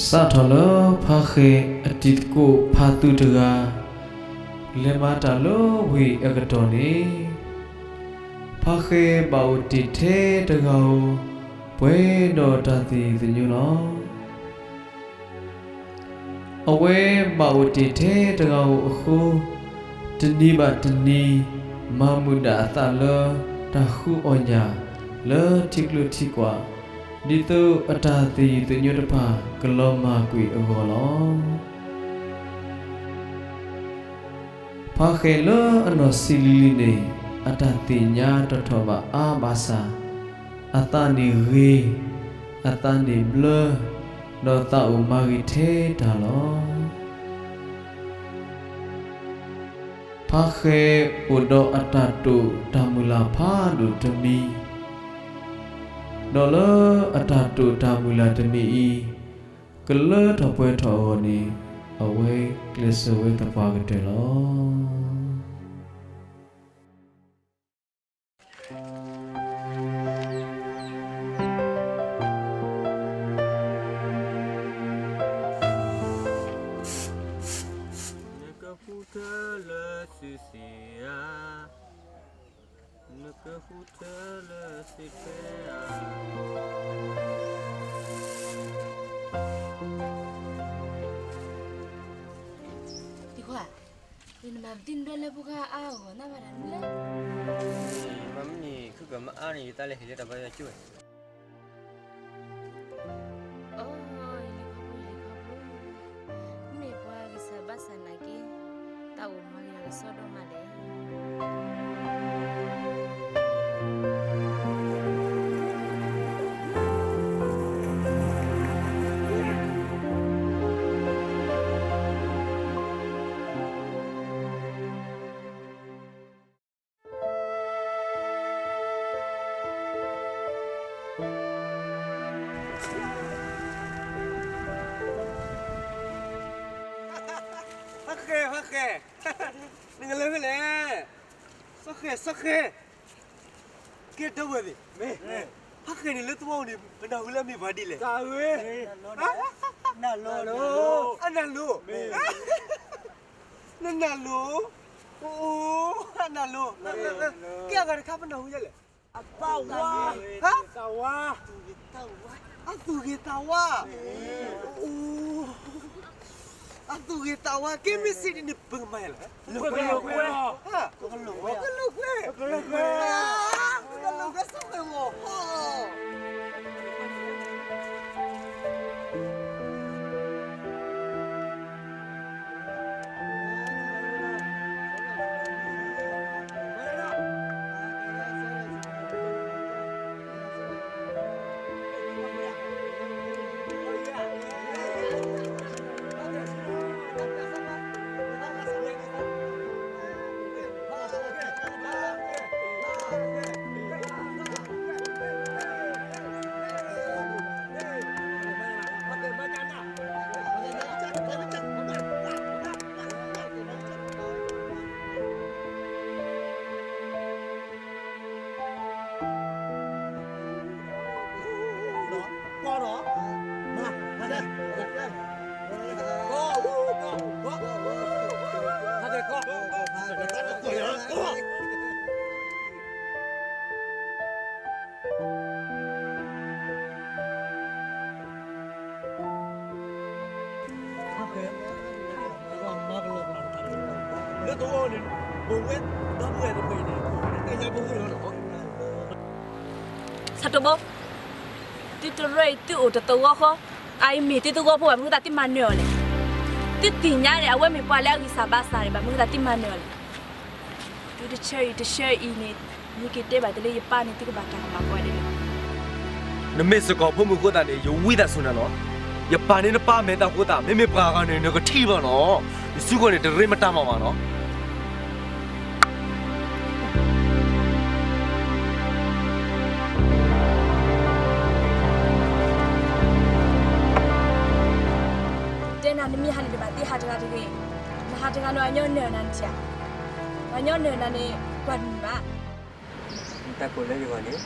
စးထီၣ်လၢဖါဃဲၤအတံၤသကိးဖါသူတဂၤ လဲၤမၤတၢ်လၢဝ့ၢ်အကတီၢ်န့ၣ်, ဖါဃဲၤဘၣ်အိၣ်တ့ၢ်ထဲတဂၤဧိၤ ပှဲၤဒီးတၢ်သ့ၣ်သညိလီၤ. အဝဲဘၣ်အိၣ်တ့ၢ်ထဲတဂၤဧိၤအဃိ, တနံၤဘၣ်တနံၤ မၤမုာ်ဒၣ်အသးလၢတၢ်ဃုအီၣ်ညၣ်လၢထံကျိထံကွာ်, ဒ်သိးအတၢ်သ့ၣ်ယုၢ်သညိတဖၣ်ကလီၤမၢ်ကွံာ်အဂီၢ်လီၤ. ဖါဃဲၤလၢအနီၢ်ဆံးလံၤလံၤန့ၣ် အတၢ်သ့ၣ်ညါတထီၣ်ဘၣ်အါဘၣ်ဆၣ်, အသးန့ၣ်ဂ့ၤ, အသးန့ၣ်ဘျၢ, ဒီးသးအိၣ်မၤဂ့ၤထဲတၢ်လီၤ. ဖါဃဲၤအိၣ်ဒီးအတၢ်တိာ်တၢ်မုၢ်လၢ်ဖးဒိၣ်တမံၤ, ဒီးလၢအတၢ်တိာ်တၢ်မုၢ်လၢ်တမံၤအံၤ ကလၢထီၣ်ပှဲၤထီၣ်အဂီၢ်န့ၣ်, အဝဲကျဲးစၢးဝဲသပှၢ်ကတၢၢ်လီၤ. နကဃုထၢလၢစုစ့ၣ်ဧါ, နကဃုထၢလၢစုထွဲဧါ. တံခွါ, နမၤပသံၣ်နဒွဲၣ်လၢဖိခါအါအဂီၢ် နၢ်ဘၣ်တၢ်နုလဲၣ်. မ့မ့ၢ် ခုကမၤအါန့ၣ် ယသးလဲၤဟ့ၣ်လၢတၢ်ဘါယွၤကၠိဝဲ. အိ, ယလံၤခီဖိ, ယလံၤခီဖိ, မ့ၢ်ပှၤဂံၢ်စၢ်ဘါစၢ်နာ်က့, တၢ်အိၣ်မၤဂ့ၤတၢ်ကစီဒီမးလဲၣ်. ဖါဃဲၤ, ဖါဃဲၤ, နကလဲၤဖဲလဲၣ်. စီၤဃဲၤ, စီၤဃဲၤ, ကဲဒီပုၢ်ဝဲၢ်သ့ၣ်, ဖါဃဲၤန့ၣ်လၢသဝီန့ၣ် ပနၢ်ဟူလၢအမ့ၢ်ပှၤဒ်လဲၣ်. အနၢ်လိၤ, နနၢ်လိၤ, အိ, အနၢ်လိၤ, ကဲအဂၤတခါပနၢ်ဟူယဲလဲၣ်. အသးဝါ, ဟါ, အသူၣ်ဂ့ၤသးဝါ, အသူၣ်ဂ့ၤသးဝါ, အိ, အသူၣ်ဂ့ၤသးဝါ, ကဲမ့ၢ်စံးဒ်န့ၣ် ပကမၤယဲလဲၣ်. ပကလိာ်ကွဲ, ပကလိာ်ကွဲ, ပကလိာ်ကွဲ, ပကလိာ်ကွဲစီၤဃဲၤဝီၤ. လၢသဝီန့ၣ် ပဝဲဒီပုၢ်ဝဲၢ်တဖၣ်အံၤန့ၣ် သ့ၣ်ညါပဂီၢ်လီၤ. ဆၣ်တိၢ်ဘိ, သုတရၢအံၤသုအိၣ်တသဝီဃီ, အအံၤမ့ၢ်သုသဝီဖိဘၣ်မနုၤဃိသတးသုမၤနၢၤအီၤလဲၣ်. သုသ့ၣ်ညါန့ၣ် အဝဲမ့ၢ်ပှၤလၢအဂံၢ်စၢ်ဘါစၢ်န့ၣ် ဘၣ်မနုၤဃိသတးသုမၤနၢၤအီၤလဲၣ်. သုတဆၢအံၤတဆၢအံၤန့ၣ် မ့ၢ်က့ၤတဲဘၣ်တလၢယပၢ်န့ၣ် သုကဘၣ်တၢ်ကမၣ်ကွၢ်ဒ်လဲၣ်. နမ့ၢ်စ့ၢ်ကီးဖိမုၣ်အဃိသတးန့ၣ် ယဝံသးစူၤနၤလီၤ. ယပၢ်န့ၣ်နပၢ်မဲာ်သၣ်ဃိသတး မ့မ့ၢ်ပှၤဂၤန့ၣ် နကထံၣ်ဘၣ်လီၤ. ယစုကီၢ်န့ၣ် တရ့မတါမၤဘၣ်လီၤ. တဲနၤ နမ့ၢ်ဟးန့ၣ်တဘၣ်သ့ဟးတဂၤတဂ့ၤ. နဟးတဂၤန့ၣ် အညီနၢၤနၤနထံၣ်ဧါ. အညီနၢၤနၤန့ၣ် ကွၢ်တမုာ်ဘၣ်. နတၢ်ကိးလၢယဂီၢ်န့ၣ်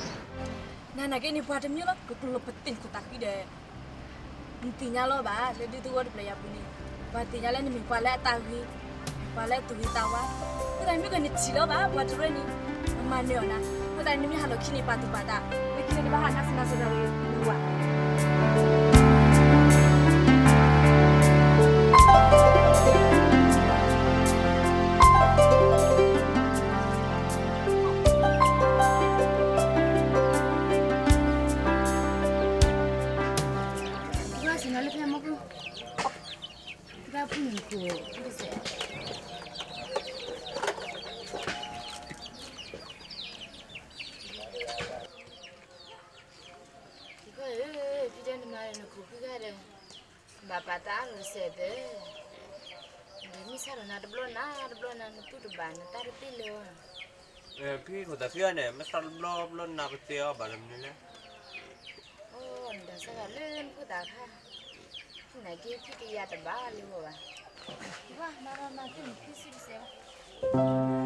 နနာ်က့န့ၣ် ပှၤတမံၤလီၤ ကကလိာ်ပသ့ၣ်ခိၣ်သးဃံဒီး နသ့ၣ်ညါလီၤဘၣ် လၢဒူသဝီတဖျၢၣ်ညါပူၤန့ၣ်, ပှၤသ့ၣ်ညါလၢနမ့ၢ်ပှၤလၢအသးဂ့ၤ, ပှၤလၢအသူၣ်ဂ့ၤသးဝါ, အဃိသတးန့ၣ်မ့ၢ်ကနထံၣ်လီၤဘၣ် ပှၤတရၢန့ၣ်, အမၤနၢၤအီၤနၤ, အဃိသတးန့ၣ်မ့ၢ်ဟးလီၤခံန့ၣ် ပာ်သူၣ်ပာ်သး, လၢခံန့ၣ်တဘၣ်ဟးနါစနါစတၢ်လၢနဝၤ ဝဲစံးနၤလၢဖဲမီၢ်ခိၣ်, တၢ်ဖုၣ်န့ၣ်ခိၣ်, ယခီၣ်ဧၢ, ဖံတဲနမၤနခိၣ်ဖုဂၤဒီး, ဘၣ်ပာ်တၢ်အါလိာ်စဲးသၢ, ဒီးမ့ၢ်ဆၣ်ဒီးနၤတဘျီနၤတဘျီနၤ နသူၣ်တဘၣ်နတၢ်တသ့လၢၤ, ဖံခိၣ်သးခံဂၤန့ၣ် မ့ၢ်ဆၣ်တဘျီဘျီနၤပသ့အီၤဘၣ်လၢမနုၤလဲၣ် အိၣ်နတၢ်ဆၢကၤလၢနဖိသၣ်ခါ, နာ်က့ဖံကယၤတဘၣ်လၢဂီၢ်ဘၣ်, ဝါမၤမၤသ့ၣ်နဖံစံးတစဲး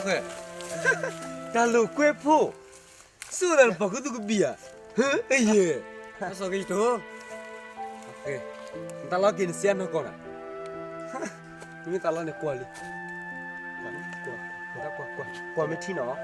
ဘၣ် တၢ်လိာ်ကွဲဖိ, ဆိၣ်သးလၢပှၤခူသူၣ်ကဘံၣ်ဧါ, ဟ့, အယဲၢ်, စီၤကယတိၤ, နတၢ်လီၢ်က့ၤနစံးအါနီၢ်ကီၢ်နၤ, နမ့ၢ်သးလီၢ်န့ၣ်ကွၢ်လံ, ကွၢ်, ကွၢ်မ့ၢ်ထံနီၤ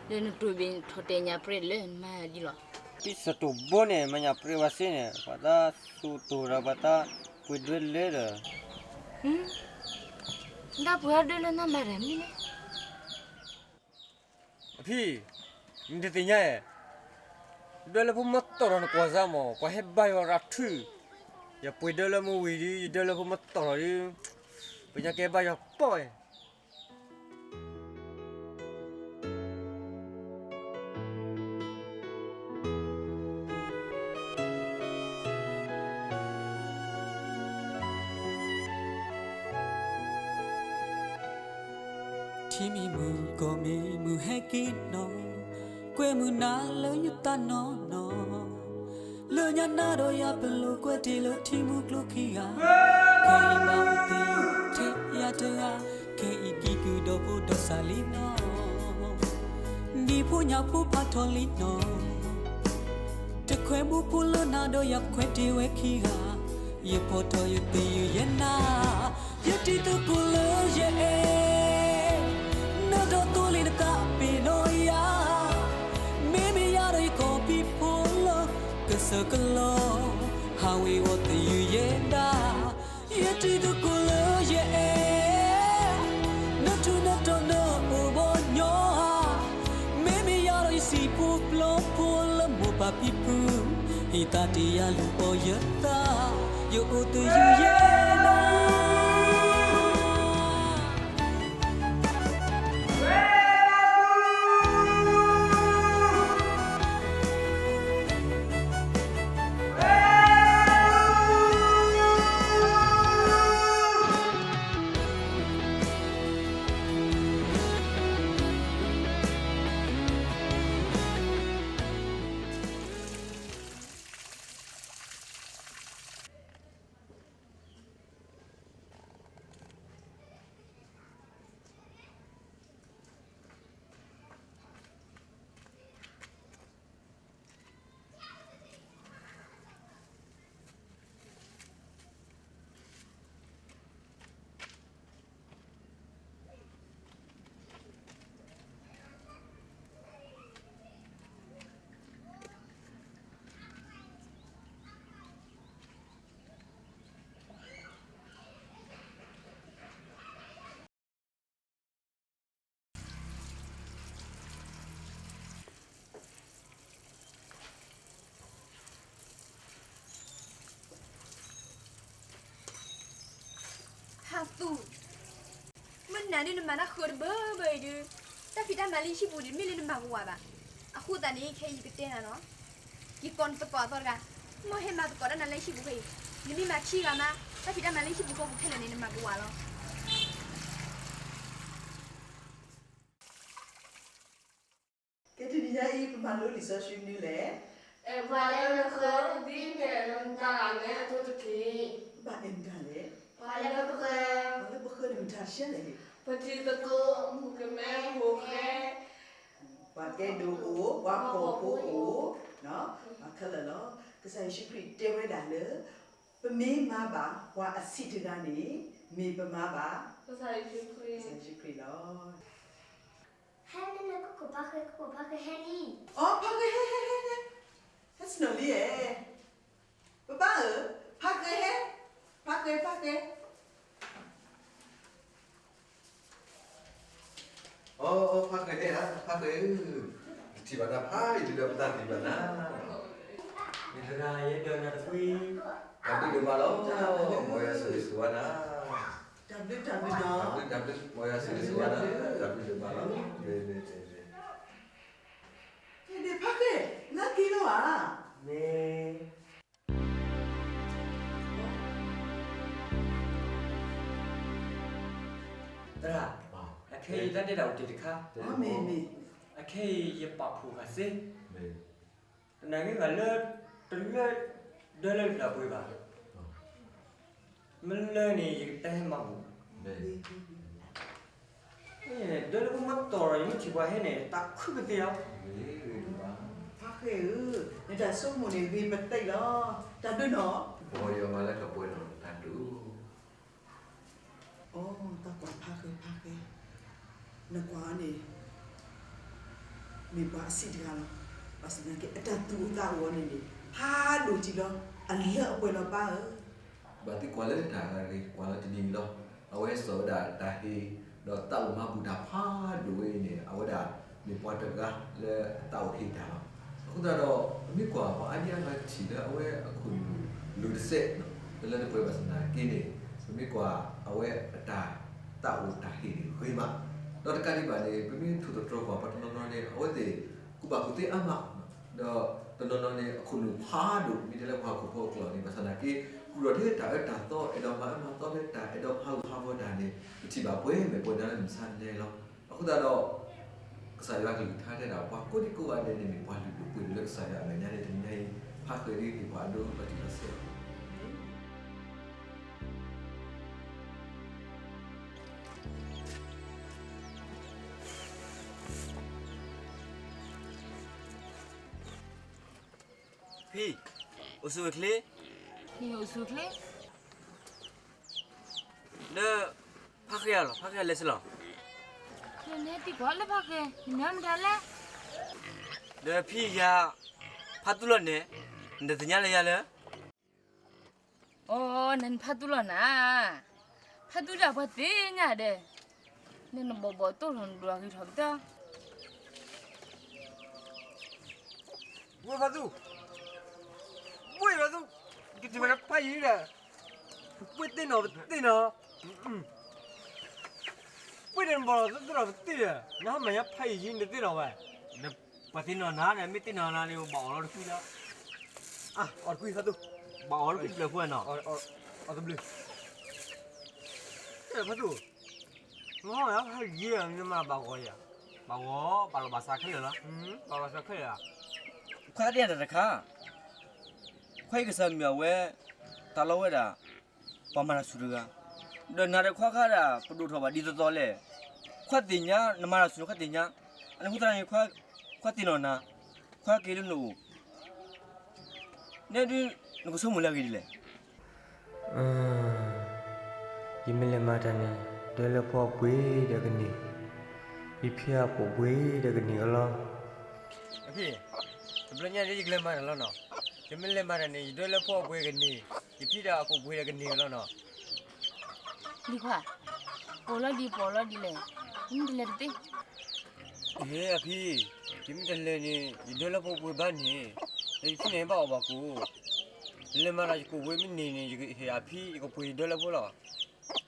လၢနတိၢ်ဘ့ၣ်ထီၣ်တဲာ်ညၣ်ပြဲးလၢနမၤဒ်လီၤ. ဖံစတိၢ်ဘိန့ၣ် မၤညၣ်ပြဲးဝဲစ့ၢ်န့ၣ် ပှၤတၢ်သူၣ်တိၢ်ဒီး ပှၤတၢ်ပှ့ၤဒွဲလၢဒီး, တၢ်ပှ့ၤအီၤဒွဲလၢနမၤတၢ်မနုၤလဲၣ်. အဖံ, နတသ့ၣ်ညါဧါ, ဒွဲလၢဖိမတီၢ်ထီၣ်နကွၢ်စၢ်မး ပှၤဟဲဘါယွၤရၤထု, ယပှ့ၤဒွဲလၢမုၢ်ဝံၤဒီး ယဒွဲလၢဖိမတီၢ်ထီၣ်ဒီး, ပညါကဲဘါယွၤပီၢ်ဝဲ ထံမံၤမုၢ်ကီၢ်မံၤမုၢ်ဟဲက့ၤနီၤ, ကွဲမုာ်နၤလၢယသးနီၢ်နီၢ်, လၢညါနၤဒီးယၤပလိာ်ကွဲတ့ၢ်လၢထံမူကျိခံဂၤ, ခဲအံၤဘၣ်အိၣ်သ့ထဲယၤတဂၤ, ခဲအံၤကံၢ်ကုၢ်ဒီဖိဒီးစၢ်လံနီၢ်, နံၤဖိညၣ်ဖိဖးထီၣ်လံနီၢ်, တခွဲးမူဖိလၢနၤဒီးယၤခွဲးတ့ၢ်ဝဲခံဂၤ, ယဖီၣ်ထီၣ်ယသ့ၣ်ယုၢ်ယဲနၤ, ယတံၤသကိးလၢယအဲၣ် နဒီးသိလ့ၣ်နသးပ့ၤနီၣ်ယၤ, မ့မ့ၢ်ယၤဒီးယကီၢ်ပံၤဖိလၢ ကစၢၢ်ကလိၤ ဟးဝ့ၤဝီၤသယုၢ်ယဲဒၣ်, ယတံၤသကိးလၢယအဲၣ် နထူးနတီၤနအိၣ်ဘီညီဧါ, မ့မ့ၢ်ယၤဒီးယစံာ်ဖိပျီဖိလၢမိၢ်ပၢ်ဖံဖု, ဟံးသါတ့ၢ်ယၤလူၤပိာ်ယသး, ယအိၣ်သယုၢ်ယဲနၤ. ဟးသူၣ်, မ့ၢ်နၤဒုးနမၤတၢ်ဃၢတဘၢဘၢအံၤဒုး, တၢ်ဖံးတၢ်မၤလၢယဟံၣ်ပူၤဒုး မ့ၢ်လၢနမၤကဝၤဘၣ်. အဃိသတးန့ၣ် ခဲအံၤယကတဲနၤနီၤ, က့ၤကိးနသကိးအသီတဂၤ, မ်ဟဲမၤသကိးတၢ်နၤလၢယဟံၣ်ပူၤခဲအံၤ, နမ့ၢ်မၤဆံးဂၤမး, တၢ်ဖံးတၢ်မၤလၢယဟံၣ်ပူၤဃီပူၤခဲလၢာ်န့ၣ် နမၤကဝၤလီၤ. ကဲတနံၤညါအံၤ ပမၤလိလံာ်စီဆှံမနုၤလဲၣ်. အဲၣ်ပှၤလၢနဃၢၤ ဒ်နအဲၣ်နတၢ်လၢအမဲအသိးတက့ၢ်. ဘၣ်အဲၣ်မတၤလဲၣ်. ပှၤလၢပဃၢၤ, ပှၤလၢပဃၢၤန့ၣ်မတၤတဂၤလဲၣ်. ပတံၤသကိး, မုၣ်ကမဲ, မိၢ်ဃဲ, ပှၤကဲဒိၣ်အိၣ်, ပှၤဖှီၣ်ဖိအိၣ်, ပှၤခဲလၢာ်လီၤ. ကစၢ်ယ့ၣ်ၡူးခရံာ်တဲဝဲဒၣ်လၢ ပမ့ၢ်မၤဘၣ်ပှၤအဆံးတဂၤန့ၣ် မ့ၢ်ပမၤဘၣ် ကစၢ်ယ့ၣ်ၡူးခရံာ်လီၤ. ဟဲလၢနကကိၢ်ဖါဃဲ, ကကိၢ်ဖါဃဲဟဲလံ. အိ ဖါဃဲဟဲ, ဟဲ, ဟဲ, ဟဲ, ဟဲစနီၤလံဧါ. ပၢ်ပၢ်ဧၢ, ဖါဃဲဟဲ, ဖါဃဲ, ဖါဃဲ. အိ အိ ဖါဃဲဟဲဧါ, ဖါဃဲဧၢ, ပထံၣ်ဘၣ်နၤဖးယံာ်လံဒီးပတၢ်သံဘၣ်နၤ, မ့ၢ်တဂၤယဲဒၢးနၤတကွံ, တၢ်ဘျုးဒိၣ်မးလီၤ, မ်ယွၤဆိၣ်ဂ့ၤဆိၣ်ဝါနၤ, တၢ်ဘျုး, တၢ်ဘျုး, မ်ယွၤဆိၣ်ဂ့ၤဆိၣ်ဝါနၤ, တၢ်ဘျုးဒိၣ်မးလီၤ, မ့ၢ်, မ့ၢ်, မ့ၢ်, မ့ၢ်, ဖါဃဲ, နက့ၤလီၤဧါ, မ့ၢ် သရၣ်, အခဲအံၤတၢ်ဒဲးတၢ်အိၣ်တ့ၢ်တခါ, အခဲအံၤယပာ်ဖှိၣ်ဃာ်စ့, တနာ်က့ၤဃာ်လၢ တလၢ ဒၢလၢလၢပှဲၤဘၣ်, မ့ၢ်လၢန့ၣ် ယကတဲမၤဘူၣ်, ဒၢလၢပမၤတီၢ်ဒီး ယမ့ၢ်ထံၣ်ပှၤဟဲန့ၣ် တၢ်ခုကသ့ဧါ, ဖါဃဲဧၢ, နတၢ်ဆိကမိၣ်န့ၣ် ဂ့ၤပသ့လီၤ, တၢ်ဘျုးနီၤ, မ်ယွၤမၤလၢကပှဲၤဒီးတၢ်ဒိၣ် အိ တၢ်ကွၢ်ဖါဃဲ, ဖါဃဲ, နကွၢ်အီၤန့ၣ် မ့ၢ်ပှၤအဆံးတဂၤလီၤ, ဘၣ်ဆၣ်သနာ်က့ အတၢ်သူၣ်အိၣ်သးအိၣ်အီၤန့ၣ်န့ၣ် ဖးဒိၣ်ကံလီၤ, အလၢအပှဲၤလီၤပၢ်ဧၢ, ဘၣ်သ့ၣ်ကွၢ်လၢတၢ်ဂ့ၢ်ကွၢ်လီၤတနံၤန့ၣ်လီၤ, အဝဲစိာ်ဝဲဒၣ်တၢ်ဟ့ၣ် ဒီးသးအိၣ်မၤဘူၣ်တၢ်ဖးဒိၣ်ဝဲအံၤန့ၣ် အဝဲဒၣ်မ့ၢ်ပှၤတဂၤလၢအသးအိၣ်ဟ့ၣ်တၢ်လီၤ. အဃိသတးဒီး ပမ့ၢ်ကွၢ်ပှၤအါဒံအါဂၤထံၣ်လၢအဝဲအခိၣ်နူာ်လိၤတစဲး လၢလၢတပှဲၤဘၣ်ဆၣ်သနာ်က့န့ၣ် ပမ့ၢ်ကွၢ်အဝဲအတၢ်သးအိၣ်တၢ်ဟ့ၣ်န့ၣ်ဂ့ၤမး, ဒီးတကးဒံးဘၣ်န့ၣ် ပမ့ၢ်ထိၣ်သတြီၤကွၢ်ပှၤတနီၤနီၤန့ၣ် အဝဲသ့ၣ်ကူၣ်ဘၣ်ကူၣ်သ့အါမး, ဒီးတနီၤနီၤန့ၣ် အခိၣ်နူာ်ဖးဒိၣ် မ့ၢ်တဲလၢပှၤဟီၣ်ခိၣ်ဖိအကျိာ်န့ၣ် ဘၣ်ဆၣ်သနာ်က့ ကူၣ်ထီၣ်ထဲတၢ်အၢတၢ်သီ အဲၣ်ဒိးမၤအၢမၤသီလၢတၢ်အဲၣ်ဒိးမၤဂ့ၤဟးဂီၤတၢ်န့ၣ် ပထံၣ်ဘၣ်ပှဲၤမဲာ်ပှဲၤနါလၢမုၢ်ဆါတနံၤလီၤ. အဃိသတးဒီး ကစၢ်ယွၤကလုၢ်ကထါတဲဒၣ် ပှၤကိးဒံကိးဂၤဒဲးန့ၣ်မ့ၢ်ပှၤလုၢ်ဒိၣ်ပှ့ၤဒိၣ်လၢကစၢ်ယွၤအမဲာ်ညါန့ၣ် တနံၤညါအံၤ ဖးဃဲၤဒ်က့ၤပှၤအဒိလီၤတံၢ်လီၤဆဲးလီၤ. ဖံ, အိၣ်ဆူၣ်အိၣ်ချ့, အိၣ်ဆူၣ်အိၣ်ချ့, ဒီး ဖးဃဲၤအလီၤ, ဖးဃဲၤလဲၤဆဲးလီၤ, လဲၤန့ၣ်သံကွၢ်လၢဖးဃဲၤ နမတၤလဲၣ်, ဒီးဖံယၤ ဖးသူလီၤန့ၣ် နတသ့ၣ်ညါလၢယၤလၢ အိ, နဖးသူလီၤနၤ, ဖးသူတၢ်ပှၤသ့ၣ်ညါဒီး, နနဘီၣ်ဘီၣ်တိၢ်ထီၣ်နဒွးဂ့ၤထီၣ်ကတၢၢ်, ဝဲဖးသူ, ဝဲဖးသူ, ကတံၤမနဖးယံၤဒီး, ပှ့ၤသ့ၣ်နီၣ်ပသ့ၣ်နီၣ်, ပှ့ၤန့ၣ်နဘီၣ်လီၤသ့ၣ်နီၣ်ပသ့ၣ်ဒီး နဟီမၤညါဖးယံၤယံၤနတသ့ၣ်နီၣ်ဝဲ, ပှၤသ့ၣ်နီၣ်နၤဒီး မ့ၢ်သ့ၣ်နီၣ်နၤန့ၣ် ဘၣ်အီၣ်လီၤတကွံလီၤ, အီၣ်တကွံဖးသူ, ဘၣ်အီၣ်လီၤတကွံတဖျၢၣ်ဖိနီၣ်, အီၣ်တဘျုး, ဖးသူ, နဟီမၤညါဖးယံၤယံၤ နမၤဘၣ်ဂီၤယၤ, ဘၣ်ဂီၤ ဘၣ်လီၤဘၣ်စးခဲလၢာ်လီၤ, ဘၣ်လီၤဘၣ်စးခဲလၢာ်လီၤ, ခွါတ့ၢ်တၢ်တခါ, ခွါအံၤကစၢ်မုၢ်အဝဲ, တၢ်လီၤဝဲဒၣ်, ပှၤမၤတၢ်ဆူၣ်တဂၤ, ဒီးနၤဒီးခွါခါဒၣ် ပဒိၣ်ထီၣ်ဘၣ်ဒ်သိးသိးလဲၣ်, ခွါသ့ၣ်ညါ နမၤတၢ်ဆူၣ်န့ၣ်ခွါသ့ၣ်ညါ, အန့ၣ်အဃိသတးန့ၣ် ခွါသ့ၣ်နီၣ်နၤ, ခွါက့ၤလၢနအိၣ်, နဲဒုး, နကဆိကမိၣ်လၢအဂ့ၤဒ်လဲၣ်. ယမ့ၢ်လဲၤမၤတၢ်န့ၣ် ဒွဲလၢဖိအပှ့ၤဒီးကန့ၢ်, ယဖံအခိၣ်ပှ့ၤဒီးကန့ၢ်ကလီ. အဖံ, တဘျီညါဒ်ယကလဲၤမၤတၢ်လီၤနီၤ, ယမ့ၢ်လဲၤမၤတၢ်န့ၣ် ယဒွဲလၢဖိအပှ့ၤကန့ၢ်, ယဖံဒီးအခိၣ်ပှ့ၤဒီးကန့ၢ်ကလီနီၤ. လံၤခွါ, ပိာ်လီၤဒံးပိာ်လီၤဒ်လဲၣ်, မ့ၢ်တလဲၤတသ့. ဟ့ၣ်အဖံ, ယမ့ၢ်တလဲၤန့ၣ် ယဒွဲလၢဖိပှ့ၤဘၣ်န့ၣ်, ဒီးယဖံန့ၣ်ဘၣ်အီၣ်ဘၣ်ကိၣ်, ယလဲၤမၤဒီးယခိၣ်ပှ့ၤမ့ၢ်န့ၢ်န့ၣ် ယကဟ့ၣ်အဖံ ယခိၣ်ပှ့ၤယဒွဲလၢဖိလီၤ.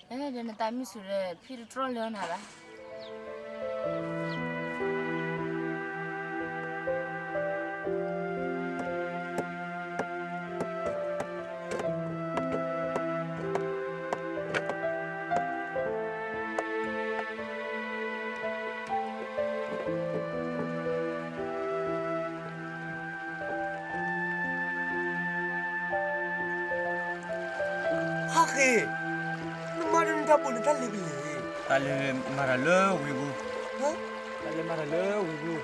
ဒီးနသးမုာ်ဆူၣ်ဒီး ဖံတတြီလၢနၤဘၣ်. ဟါဃ့, နမၤဒီးနတၢ်ပိာ်န့ၣ်တၢ်လဲၤကလဲၣ်. တၢ်လဲၤမၤတၢ်လၢဝ့ၢ်ပူၤ, တၢ်လဲၤမၤတၢ်လၢဝ့ၢ်ပူၤ,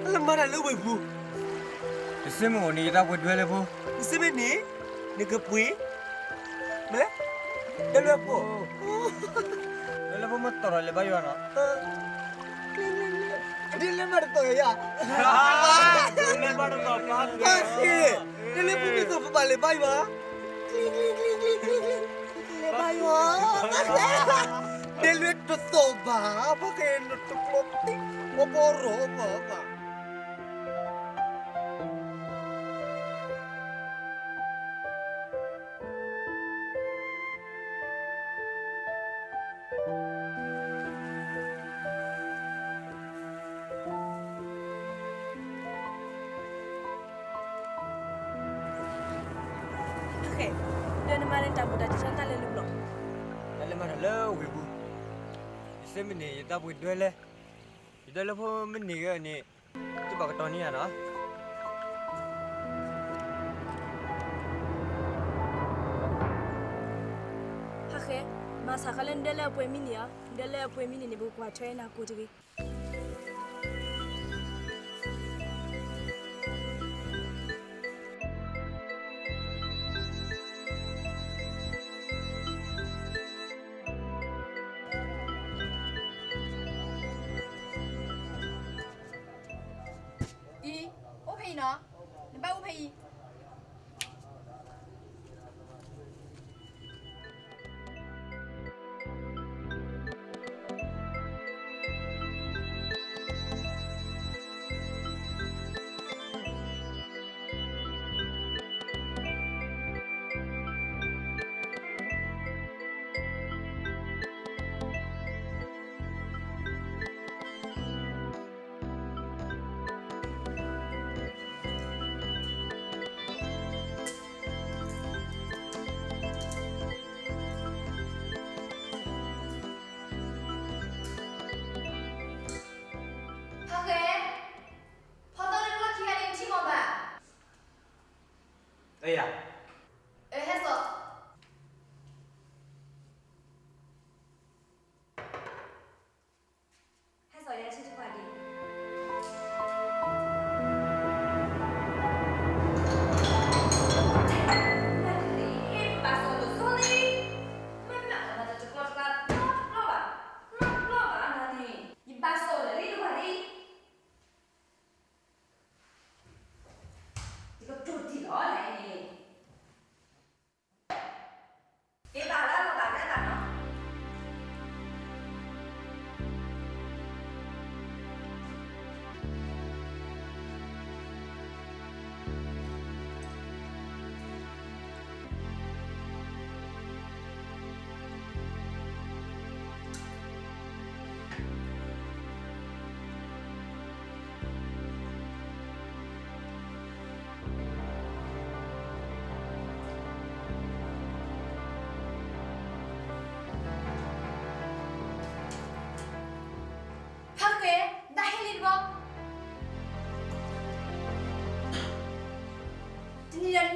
တၢ်လဲၤမၤတၢ်လၢဝ့ၢ်ပူၤ, တဆ့မ့ၢ်အိၣ်န့ၣ်ယတၢ်ပှ့ၤဒွဲလၢဖိ, တဆ့မ့ၢ်န့ၣ်, နကပှ့ၤ, မ့ၢ်လဲၣ်, ဒွဲလၢဖိ, ဒွဲလၢဖိမ့ၢ်တီၢ်ထီၣ်လဲၤဘါယွၤနီၤ. ဒ်လဲၣ်မးတတီၢ်ယၤ, ဒ်လဲၣ်မးတတီၢ်ပၢ်, ဒ်လဲၣ်ဖိမ့ၢ်တီၢ်ပဘၣ်လဲၤဘါယွၤ, လဲၤဘါယွၤ, ဒ်လဲၣ်တတီၢ်ဘၣ်, ပှၤကဲနတကျိသ့, ပှၤပီရီၣ်ပှၤဘၣ်. ဟါဃ့, ဒီးနမၤန့ၣ်တၢ်ဘူၣ်တၢ်တံၢ်ဆၢတၢ်လဲၤလၢပျီၢ်, တၢ်လဲၤမၤတၢ်လၢဝ့ၢ်ပူၤ, ယဆ့မ့ၢ်န့ၣ် ယတၢ်ပှ့ၤဒွဲလဲၣ်, ယဒွဲလၢဖိမ့ၢ်န့ၢ်ဂ့ၤန့ၣ်, သုဘၣ်ကတီၢ်န့ၢ်ယၤနီၤ. ဟါဃ့, မၤစၢ်ဃီလၢနဒွဲလၢအပှ့ၤမ့ၢ်န့ၢ်ဧါ, နဒွဲလၢအပှ့ၤမ့ၢ်န့ၢ်န့ၣ် ပကကွၢ်ထွဲနၤကိးတဂ့ၤ. အံၤ, အိၣ်ဖဲအံၤနီၤ, နဘၣ်အိၣ်ဖဲအံၤ. ဟါ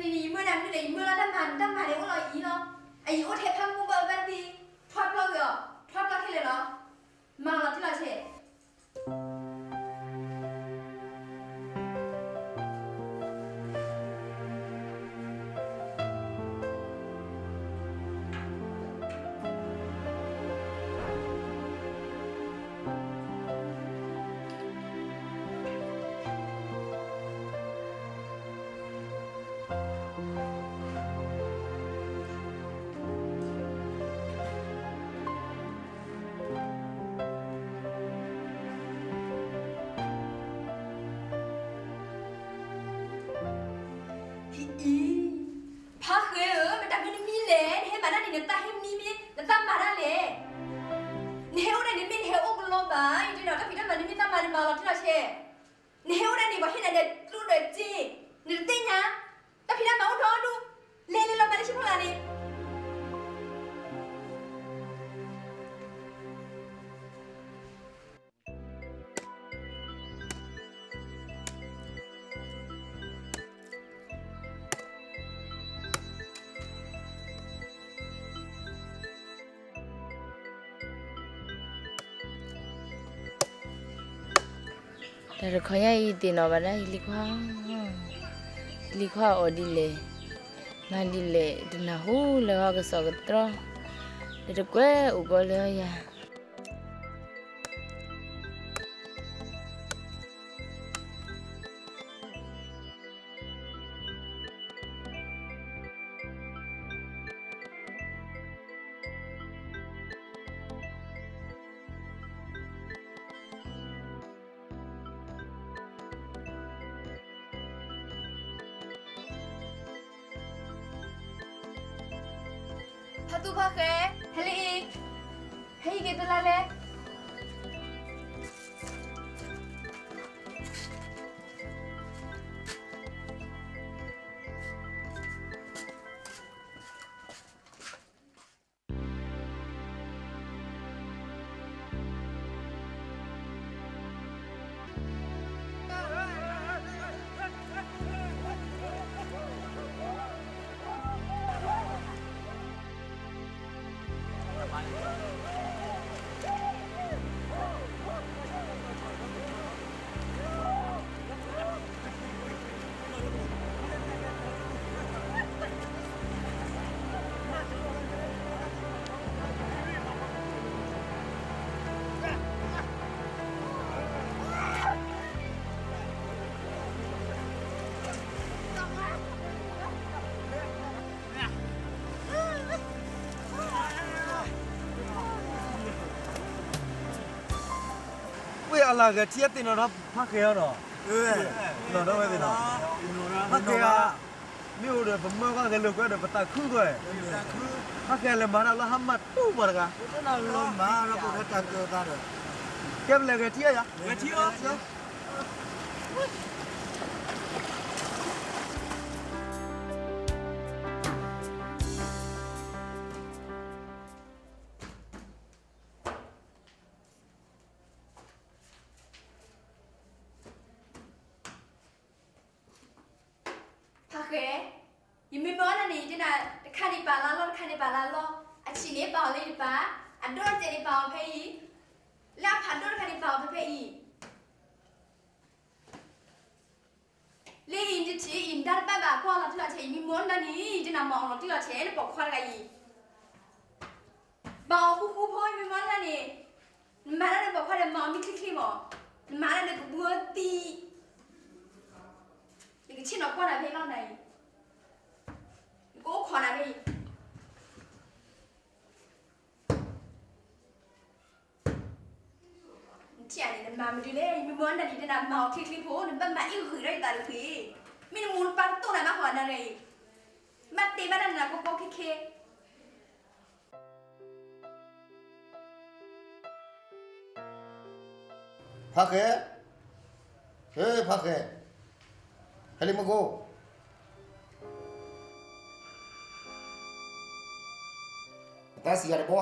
နံၤယမၢနၤမနုၤလဲၣ်, ယမၢလီၤတၢ်မၤ, တၢ်မၤန့ၣ်အိၣ်လီၤအံၤလီၤ. အအံၤအိၣ်ထဲဖးမူဘၣ်ဘၣ်သ့ၣ်, ထွါပျီက့ၤအီၤ, ထွါပျီခဲလၢာ်လီၤ. မၤလီၤတံၢ်လီၤဆဲး. အံၤ, ဖါဃဲဧၢ, မတၤမ့ၢ်နမံလဲၣ်, နဟဲမၤတၢ်န့ၣ် နတၢ်ဟဲမံမ့ၢ် နတၢ်မၤဒၣ်လဲၣ်. နဟဲအိၣ်ဒၣ်န့ၣ်မ့ၢ်နဟဲအိၣ်ကလီဘၣ်, ယတဲဒီး တၢ်ဖံးတၢ်မၤနမ့ၢ်တၢ်မၤန့ၣ် မၤလီၤတံၢ်လီၤဆဲး. နဟဲအိၣ်ဒၣ်န့ၣ် ပှၤဟ့ၣ်နၤဒီးကျိဒီးစ့, နတသ့ၣ်ညါ, တၢ်ဖံးတၢ်မၤအိၣ်ဒီဒူၣ်, လဲၤလဲၤလီၤမၤလၢဆ့ဖီလာ်န့ၣ်. တၢ်တခီညါအံၤသ့ၣ်နီၣ်ဘၣ်ဒၣ် ဟံလံၤခွါ, ဟံလံၤခွါအီၤဒ်လဲၣ်, မၤဒ်လဲၣ်, တနၢ်ဟူလၢအီၤကစီၣ်ကတြီ, ဒီးတကွဲးအိၣ်ကီးလၢယၤ. ဖါသူဖါဃဲ, ဟဲလံအံၤ, ဟဲဟံးက့ၤတလါလဲၣ်. ဝ့ၢ်အလၤဂဲၤထံ သ့ၣ်နီၣ်ထီၣ်ဖါဃဲအီၤနီၤ, နီၣ်ထီၣ်ဝဲသ့ၣ်နီၤ, ဖါဃဲဧါ, မ့ၢ်အိၣ်ဒီးပမၢကီၢ်ဂဲၤလိာ်ကွဲဒီးပသးခုကွဲ, ဖါဃဲလဲၤမၤတၢ်လၢဟါမၢ်တူၢ်ပှၤတဂၤ, ကဲပလဲၤဂဲၤထံအီၤယၤ, ဂဲၤထံအီၤ ဖါဃဲ, ယမ့ၢ်မၢအီၤန့ၣ် ယတဲနၤ တခါန့ၣ်ပာ်လၢလီၢ် တခါန့ၣ်ပာ်လၢလီၢ်, အဆံးန့ၣ်ပာ်အီၤလၢယတပၤ, အဒိၣ်တစဲးန့ၣ်ပာ်အီၤဖဲအံၤ, လၢအဖးဒိၣ်တခါန့ၣ်ပာ်အီၤဖဲဖဲအံၤ လၢအံၤတထံၣ်အံၤ နတၢ်တဘၣ်ဘၣ် ကွၢ်လီၤတံၢ်လီၤဆဲး ယမ့ၢ်မၢအီၤန့ၣ် ယတဲနၤမၤအီၤလီၤတံၢ်လီၤဆဲး နပိာ်ခွါတဂၤအံၤ, ဘၣ်အီၤဃူဃူဖိ ယမ့ၢ်မၢအီၤန့ၣ်, နမၤတၢ်ဒီးပိာ်ခွါဒီးမၤအီၤမ့ၢ်ချ့ချ့မး, နမၤတၢ်ဒီးကဘှၢသံ, ယကဆ့ၣ်နီၤကွၢ်နၤဖဲလီၢ်နၤအံၤ, ယကအိၣ်ခိးနၤဖဲအံၤ နထံၣ်န့ၣ် နမၤမနုၤလဲၣ်, ယမ့ၢ်မၢနၤန့ၣ် နမၤအီၤချ့ချ့ဖိ, နဘၣ်မၤအ့ၣ်ဂ့ၤဒီးယသးတဂ့ၤ, မ့ၢ်နမူနပၢ်တတိၢ်နၤဘၣ်ဃီနၤန့ၣ်, ဘၣ်တဲဘၣ်တၢ်နၤကီကီခဲခဲ ဖါဃဲ, ဟဲဖါဃဲ, ဟဲလံမုၢ်ကိၢ်, အတၢ်စံးယၤတဘီ ဟဲ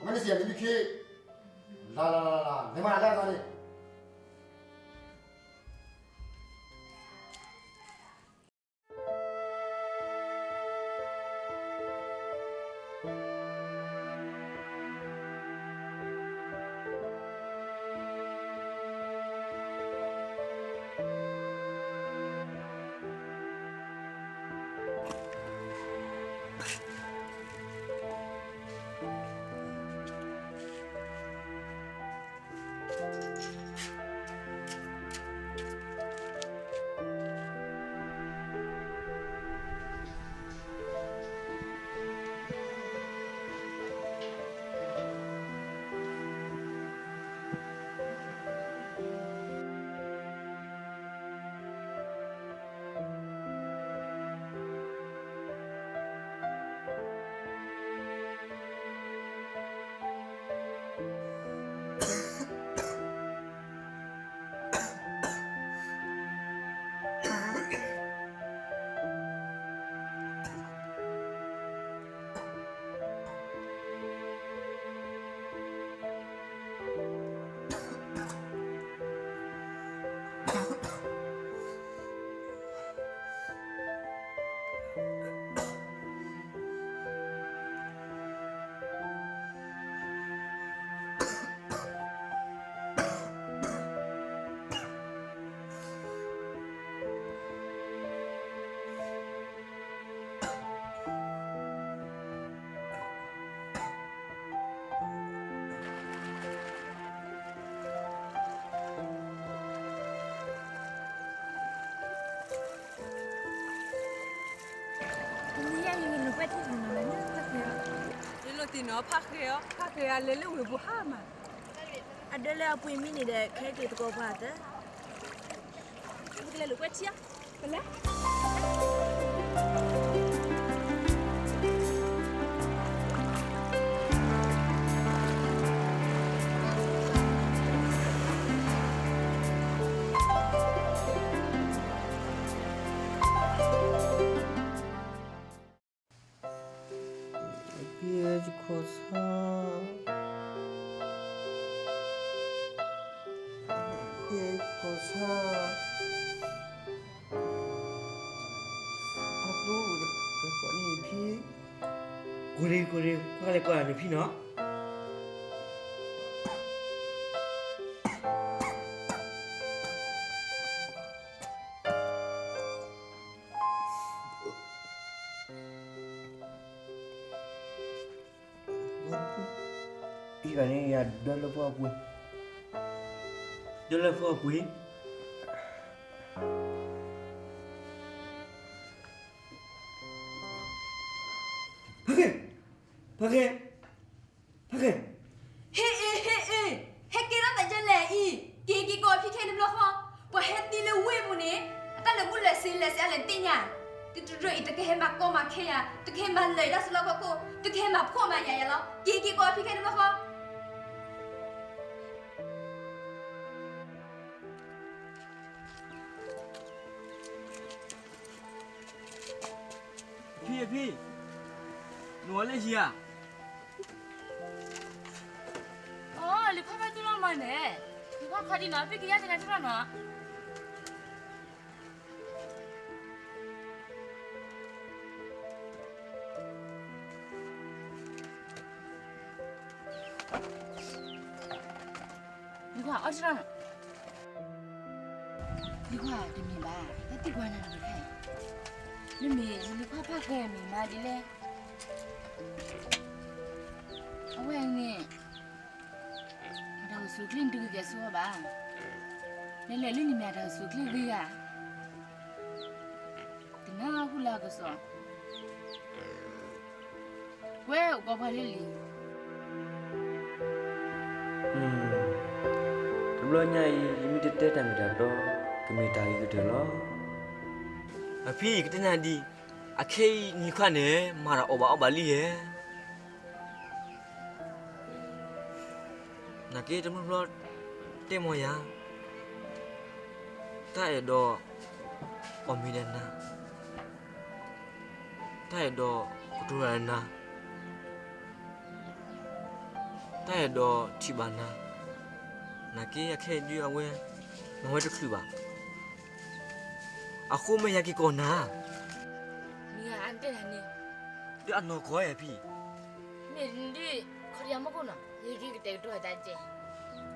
ဖဲန့ၣ်စံးယၤလံလံခ့, လၢ်လၢ်လၢ်လၢ် နမၤလၢအဂၤန့ၣ် တနံၤအံၤ ယလိာ်ကွဲထံၣ်နၤလၢဖးဃဲအီၤ, ယလိာ်သ့ၣ်နီၤဖးဃဲအီၤ, ဖးဃဲအလဲၤလၢဝ့ၢ်ပူၤဟါမး, အဒၢလၢအပှ့ၤမံန့ၣ်ဒီး ခဲက့ၤသကိးပှၤသၢ, ပကလဲၤလိာ်ကွဲထံအီၤ, ပလဲၤ ဖံယခိၣ်ဆၢ, ဖံယခိၣ်ဆၢ, အကျိဝံၤတကိးန့ၣ်ဖံ, ကိၢ်ရ့ကိၢ်ရ့ ကွၢ်လဲၤကွၢ်န့ၣ်ဖံနီၤ. အံၤဂၤန့ၣ်ယဒၢလၢဖီအပှ့ၤ, ဒၢလၢဖီအပှ့ၤ, ဖးဃဲ, ဖးဃဲ, ဖးဃဲ, ဟ့ၣ်အ့ၣ် ဟ့ၣ်အ့ၣ်, ဟဲက့ၤထီၣ်သးယဲလဲၣ်အံၤ, က့ၤက့ၤကိးဖံခဲတဘျီဃီ, ပှၤဟဲသံလၢဝ့ၢ်ပူၤန့ၣ်, အတၢ်လဲၤဘူၣ်လဲၤစ့လဲၤစ့အလဲၤသ့ၣ်ညါ, တတရၢအံၤ တကဟဲမၤကီမၤခဲယၤ, တကဟဲမၤလၢာ်ယတၢ်စုလီၢ်ခီၣ်ခိၣ်, တကဟဲမၤဖှီၣ်မၤယာ်ယၤလီၤ, က့ၤက့ၤကိးဖံခဲတဘျီဃီ. ဖံဖံ, နအိၣ်လၢဟံၣ်ဧါ. အိ, လံၤခွါဘၣ်တူၢ်လီၤမးန့ၣ်, လံၤခွါခီဒံးနီၤ, ဖံကယါတဂၤထံၣ်ဘၣ်နီၤ. လံၤခွါအီၣ်ထံၣ်လီၤနီၤ. လံၤခွါတမ့ၢ်ဘၣ်, တၢ်သံကွၢ်နၤတဂ့ၤတခါအံၤ, မ့မ့ၢ်ယလံၤခွါဖးဃဲမ့ၢ်မၤဒ်လဲၣ်. အဝဲန့ၣ် အတၢ်အိၣ်ဆူၣ်အိၣ်ချ့နတဂ့ၤကဲဆူအီၤဘၣ်. လဲၤလဲၤလၢနံၤမ့ၢ်အတၢ်အိၣ်ဆူၣ်အိၣ်ချ့ဂ့ၤဂၤ, တနၢ်ဟူလၢအကစီၣ်, ကွဲအိၣ်ကီးပှၤလၢလံၤ. တဘျီညါအံၤ ယမ့ၢ်တတဲတၢ်မ့ၢ်တၢ်တီ, ကမ့ၢ်တၢ်ဂ့ၤကတၢၢ်လီၤ. အဖံကတဲနၤဒ်, အခဲအံၤနံၤခွါန့ၣ် မၤတၢ်အီၣ်ဘၣ်အီဘၣ်လံဧါ. နာ်က့တဘျီဘျီတဲမီၤယၤ, တၢ်အဲၣ်ဒိးအီၣ်မ့ၤဒီးနၤ, တၢ်အဲၣ်ဒိးကတိၤတၢ်ဒီးနၤ, တၢ်အဲၣ်ဒိးထံၣ်ဘၣ်နၤ, နာ်က့အခဲအံၤဒုးအဝဲ, မၤဝဲတချုးဘၣ်, အဃိမ့ၢ်ယၤက့ၤကိးနၤ, မ့ၢ်အတဲနၤန့ၣ်, ဒီးအနီၢ်ကီၢ်အဲၣ်ဖံ, မ့ၢ်ဒုး, ခီဒံးအမ့ၢ်ကိးနီၤ, ယက့ၤကတဲာ်ကတီၤတၢ်ကဲ လံၤခ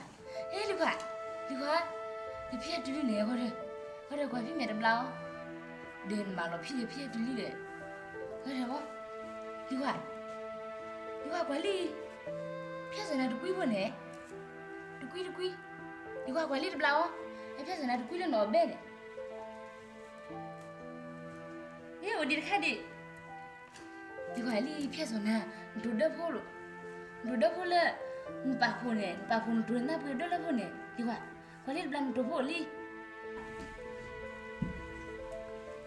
ွါ, ဟဲလံၤခွါ, လံၤခွါ, နဖံအတုၤလံန့ၣ်, ဂီၤဒီး, ဂီၤဒီးကွၢ်ဖံမဲာ်တဘျါအီၤ, ဒီးနမၤလီၤဖံဒီးဖံအတုၤလံဒီး, ဂီၤဒီးဘီ, လံၤခွါ, လံၤခွါကွၢ်လံ, ဖဲစီၤနၤတကွံဖိန့ၣ်, တကွံတကွံ, လံၤခွါကွၢ်လံတဘျါအီၤ, ဖဲစီၤနၤတကွံလၢနီၢ်ဘဲန့ၣ် မ့ၢ်အိၣ်ဒံးတခါဒံး, လံၤခွါလံ ဖဲစီၤနၤ, နတိၤဒၢဖိလီၤ, နတိၤဒၢဖိလၢ, နပာ်ဖှိၣ်န့ၣ်, နပာ်ဖှိၣ်နတိၤနၢ်ပှ့ၤဒၢလၢဖိန့ၣ်, လံၤခွါ, ကွၢ်လံတဘျါနတိၤဖိလံ လံၤခွါလီၤ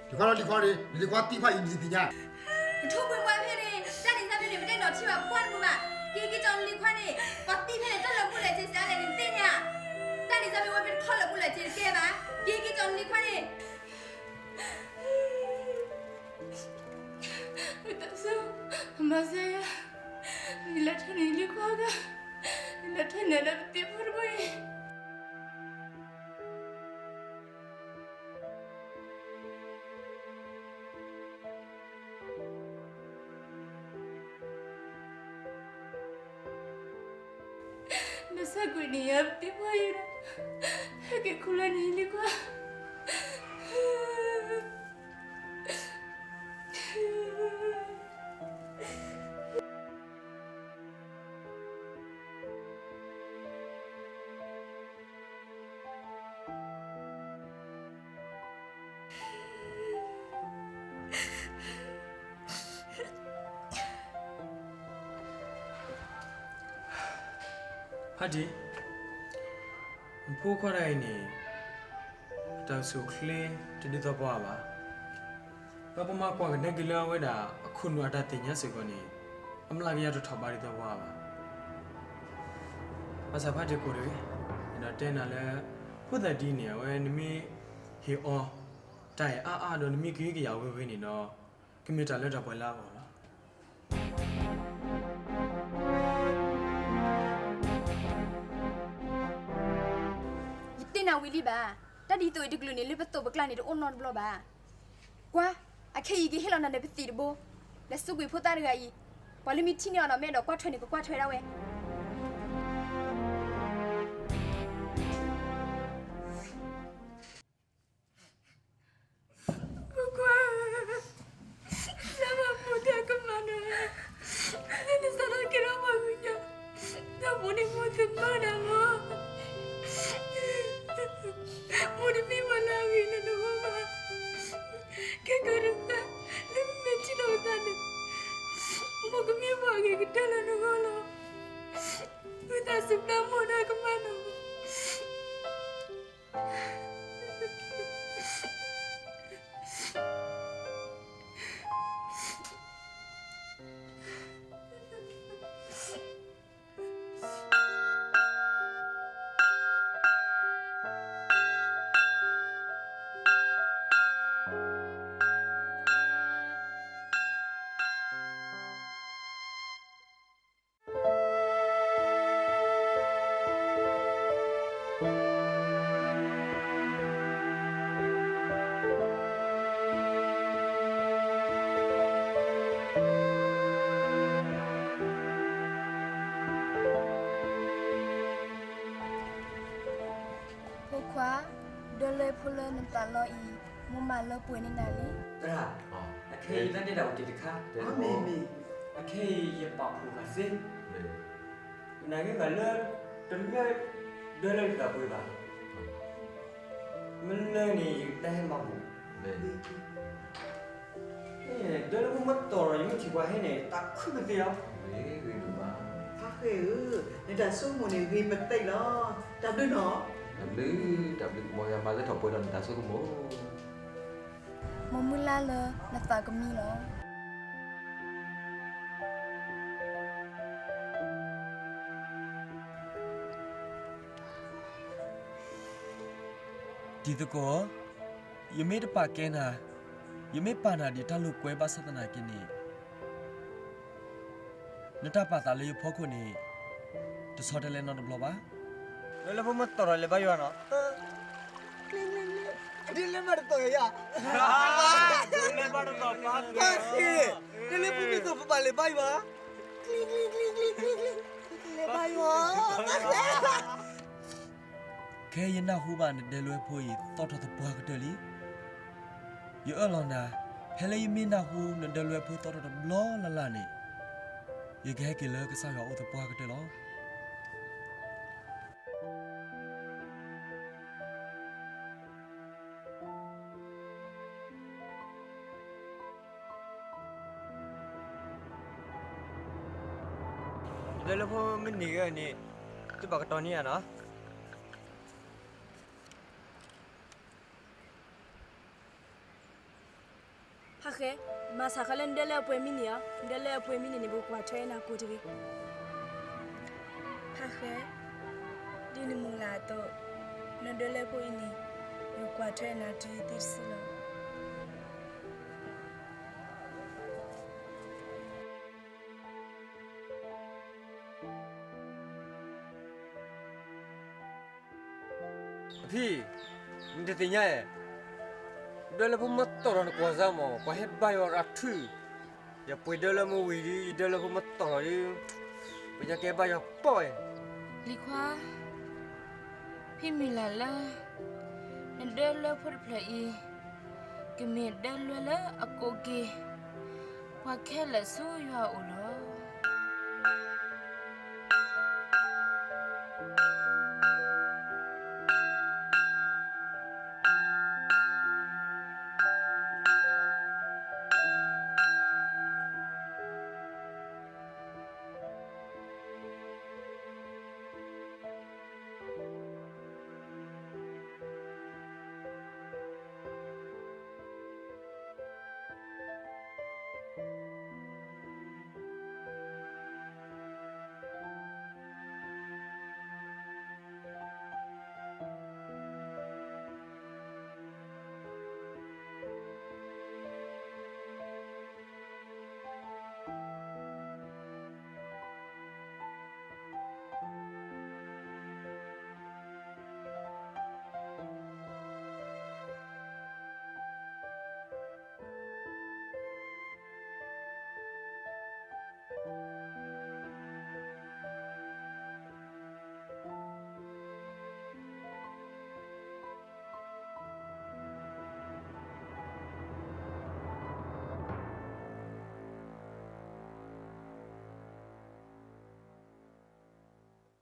လံၤခွါန့ၣ်, လံၤခွါတံၢ်ဖးယံၤနံၤသ့ၣ်ညါ, နထိၣ်ပှ့ၤပှၤဖဲန့ၣ်, တၢ်န့ၣ်စၢ်ဖဲန့ၣ် ပတဲနီၣ်ထံဘၣ်ပှၢ်တမုာ်ဘၣ်, က့ၤက့ၤကၠီနလံၤခွါန့ၣ်, ပှၤတံၢ်ဖဲန့ၣ် တၢ်လၢာ်ဘူၣ်လၢာ်စ့စ့လဲၣ်န့ၣ်သ့ၣ်ညါ, တၢ်န့ၣ်စၢ်ဖဲဝဲဖဲတခီလၢာ်ဘူၣ်လၢာ်စ့တကဲဘၣ်, က့ၤက့ၤကၠီနလံၤခွါန့ၣ် ဝတစ, မၤစၢၤယၤ, နလဲၤထၢနံၤလံၤခွါဂၤ, နလဲၤထၢနံၤလၢပသံၣ်ဖိတဘိအံၤ နဆၢကွံာ်နံၤယၤပသံၣ်ဖိအံၤဒီး, ဟဲက့ၤခူလၢနံၤလံၤခွါ ဖါတံၢ်, နဖိခွါတဂၤအံၤန့ၣ်, အတၢ်အိၣ်ဆူၣ်အိၣ်ချ့တဒ်သိးပှၤဘၣ်, ဒီးပမၤကွၢ်ကဒါက့ၤလၢအဝဲဒၣ်အခိၣ်နူာ်အတၢ်သ့ၣ်ညါစ့ၢ်ကီးန့ၣ်, အမျးကယၤတထီၣ်ဘးဒ်သိးပှၤဘၣ်. ဘၣ်ဆၣ်ဖါတံၢ်ကိးတဂ့ၤ, အဲၣ်ဒိးတဲနၤလၢ, ဖိသၣ်ဒ်န့ၣ် အဝဲနမ့ၢ်ဟ့ၣ်အီၤတၢ်အဲၣ်အါအါဒီးနမ့ၢ်ကဟုကယာ်ဝဲဝဲန့ၣ်ဒီး, ကမ့ၢ်တၢ်လၢတၢ်ပှဲၤလၢအဂီၢ်လီၤ. ယတဲနၤဝံၤလံဘၣ်, တၢ်ဒ်သိးအံၤတကလုာ်န့ၣ် လၢပသိးပကျါန့ၣ်တအိၣ်နီတဘျီဘၣ်. ကွၢ်, အခဲအံၤကဟ့ၣ်လီၤနၤဒီးပသံၣ်တဘိ, လဲၤစူးကွံာ်ဖိသၣ်တဂၤအံၤ, ပှၤလၢမ့ၢ်ထံၣ်န့ၢ်အီၤဒီးမ့ၢ်အဲၣ်ဒိးကွၢ်ထွဲန့ၣ် ကကွၢ်ထွဲဒၣ်ဝဲ ကွၢ်, လၢမၤဖိတၢ်ကမၣ်နၤ, လၢနစးထီၣ်ကဲထီၣ်ပှၤကညီ, တၢ်ဖိန့ၣ်မိၢ်သမၢနၤလီၤ. မိၢ်တမ့ၢ်ပှၤလၢအဂ့ၤလၢနဂီၢ်ဘၣ်. ခဲကၢ်တဖၣ်, လၢမ့ၢ်ထံၣ်လိာ်သးန့ၣ်, မိၢ်ကမ့ၢ်ပှၤအဂ့ၤကတၢၢ်လၢနဂီၢ်လီၤ. ဝံသးစူၤပျၢ်မိၢ်တၢ်ကမၣ်နၤ. ဖိလၢနသးလီအံၤ, မိၢ်မၢလၢပှဲၤန့ၢ်နၤလံ. သရၣ်, အခဲအံၤယတၢ်ဒဲးဒၣ်အိၣ်တ့ၢ်တခါ, အခဲအံၤယပာ်ဖှိၣ်ဃာ်စ့, နာ်က့ဂၤလၢ တလၢ ဒၢလၢယသးပှဲၤဘၣ်, မ့ၢ်လၢန့ၣ်ယတၢ်ဟဲမၤဘူၣ်, ဒၢလၢဖိမ့ၢ်တီၢ်ဒီး ယမ့ၢ်ထံၣ်ပှၤဟဲန့ၣ် တၢ်ခုပသ့ၣ်လီၤ. ဖါဃဲဧၢ, နတၢ်ဆိကမိၣ်န့ၣ်ဂ့ၤပသ့ၣ်လီၤ. တၢ်ဘျုးနီၤ. တၢ်ဘျုး, တၢ်ဘျုး, မ်ယမၤလၢထီၣ်ပှဲၤဒီးနတၢ်ဆိကမိၣ် မိၢ်မုၢ်လၢ်လၢနသးကမံလီၤ. တံၤသကိးဧၢ, ယမ့ၢ်တပာ်ကဲနၤ, ယမ့ၢ်ပာ်နၤဒ်တၢ်လိာ်ကွဲဘၣ်ဆၣ်သနာ်က့န့ၣ်, နတၢ်ပာ်သးလၢယဖီခိၣ်န့ၣ် တဆီတလဲနီတဘျီဘၣ်. ဒၢလၢဖိမ့ၢ်တီၢ်ဒီးလဲၤဘါယွၤနီၤ. ဒၢလၢဘၣ်တတီၢ်ယၤ, ဒၢလၢဘၣ်တတီၢ်ပၢ်ဃ့, ဒၢလၢဖိမ့ၢ်တီၢ်ပဘၣ်လဲၤဘါယွၤ, လဲၤဘါယွၤ. ခဲယနၢ်ဟူဘၣ်နဒၢလၢဖိအံၤသီၣ်ထီၣ်သပှၢ်ကတၢၢ်လံ. ယအၢၣ်လီၤနၤ, ဖဲလၢယမ့ၢ်နၢ်ဟူနဒၢလၢဖိသီၣ်ထီၣ်တဘျီလၢ်လၢ်န့ၣ်, ယကဟဲက့ၤလၢကစၢ်ယွၤအအိၣ်သပှၢ်ကတၢၢ်လီၤ. နဒၢလၢဖိမ့ၢ်န့ၢ်ဂ့ၤန့ၣ်, သုဘၣ်ကတီၤန့ၢ်ယၤနီၤ. ဖါဃဲ, မၤစၢ်ဃီလၢနဒၢလၢအပှဲၤမံန့ၢ်ဧါ, နဒၢလၢအပှဲၤမံန့ၢ်န့ၣ် ပကကွၢ်ထွဲနၤကိးတဂ့ၤ. ဖါဃဲ, ဒ်နမုၢ်လၢ်အသိး, နဒၢလၢဖိအံၤန့ၣ်, ယကွၢ်ထွဲနၤတုၤသ့တစုလီၤ. အဖံ, နတသ့ၣ်ညါဧါ, ဒၢလၢဖိမ့ၢ်တီၢ်ဒီးနကွၢ်စၢ်မး, ပှၤဟဲဘါယွၤရၤထု, ယပှ့ၤဒၢလၢမ့ၢ်ဝံၤဒီး ယဒၢလၢဖိမ့ၢ်တီၢ်ဒီး, ပညါကဲဘါယွၤပီၢ်ဝဲ. လံၤခွါ, ဖံမုၢ်လၢ်လၢ နဒၢလၢဖိတဖျၢၣ်အံၤ, ကမ့ၢ်ဒၢလၢလၢအကိးက့ၤ ပှၤခဲလၢာ်ဆူယွၤအအိၣ်လီၤ.